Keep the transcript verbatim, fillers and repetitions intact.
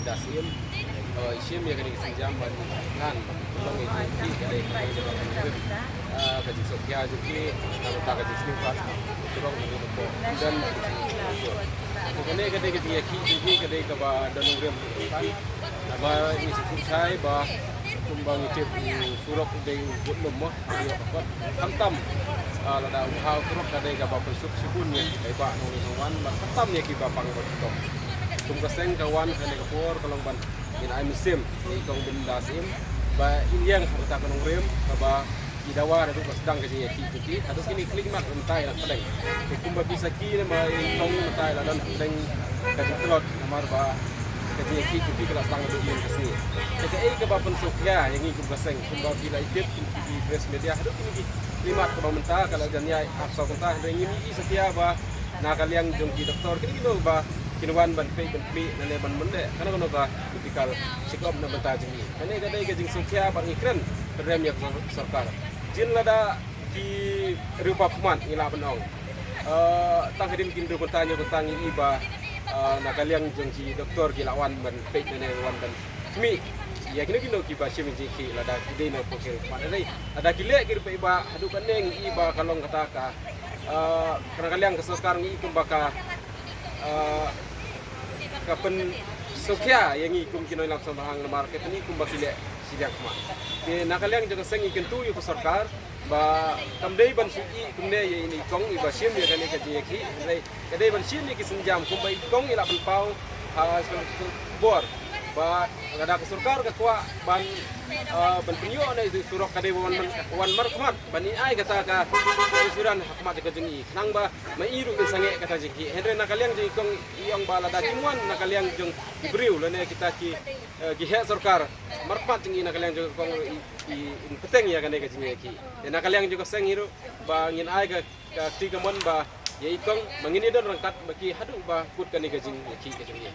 Da Syiem, eh, i shim ïa kane ka sienjam ban ngan ban pynlong ïa ki ka dei ka dei ka dei ka dei ka jingsngewkhia jong ki na ka bynta ka jingsniew ka surok na ka bynta ka dei ka dei ka dei ka dei kaba don nongrim. Namar ngi sngewthuh shai ba kumba ngi tip u surok u dei u bud lum mo, u dei u ka kot. Khamtam, ah, lada u ha u surok ka dei kaba pynsuk shibun ïa ki paidbah nongri nongwan, bad khamtam ïa kiba pang bad kiba kum ka seng ka wan kane ka por ka long ban ngin ai mynsiem ïa i Kong Bynda Syiem ba in ïeng ha kata ka nongrim kaba i dawa naduh ba sdang ka jingïakhih jong ki haduh kine ki khyllipmat mynta ïa la pdeng. Te kumba phi sakhi ne ba i Kong mynta ïa la don ha pdeng ka jingtlot namar ba ka jingïakhih jong ki ka la sdang naduh ïa ka sngi. Te kaei kaba pynsngewkhia ïa ngi kum ka seng kumba phi la i tip kum ki press media haduh kine ki khyllipmat kaba mynta ka la jan ïaid arphew saw kynta hynrei ngim i sakhi ba na ka liang jong ki doktor kine kino ba kin wan ban peit ban plie lane ban mynleh kano kano ka medical check up na bynta jong ngi. Kane ka dei ka jingsngewkhia bad ngi kren pynrem ïa ka sor-, sorkar. Jin lada ki riew phra khmat ngi lah ban ong. Eh, tang hadien ki hynriew kynta hynñiew kynta ngi i ba, eh, na ka liang jong ki doktor ki la wan ban peit lane wan ban khmih ïa kino kino kiba shim jingïakhih lada ki dei na pyrthei khmat. Hynrei lada ki leh ki ruh paidbah haduh katne ngi i ba ka long kata ka, eh, na ka liang ka sorkar ngi i kumba ka, eh, ka pynsngewkhia ïa ngi kum ki nongïalam samrkhang namar katne kumba ki leh shiliang khmat. Te na ka liang jong ka seng ngi kyntu ïa ka sorkar ba kam dei ban shu i kumne ïa ine i Kong iba shim ïa kane ka jingïakhih hynrei ka dei ban shim ïa ki sienjam kumba i Kong i la pynpaw ha ka bor ba lada ka sorkar ka kwah ban, ah, ban pynïoh na i surok ka dei ban wan, wan markhmat ban i ai kata ka insurance ha khmat ka jong i khnang ba ma i ruh in sangeh kata jingïakhih. Hynrei na ka liang jong i Kong i ong ba lada kim wan na ka liang jong ki briew lane kita ki, eh, ki heh sorkar markhmat jong i na ka liang jong i Kong i, i, in pyrteng ïa kane ka jingïakhih. Te na ka liang jong ka seng hi ruh ba ngin ai ka, ka kti kamon ba ïa i Kong ba ngin ïa don ryngkat ba ki haduh ba kut kane ka jingïakhih ka jong i.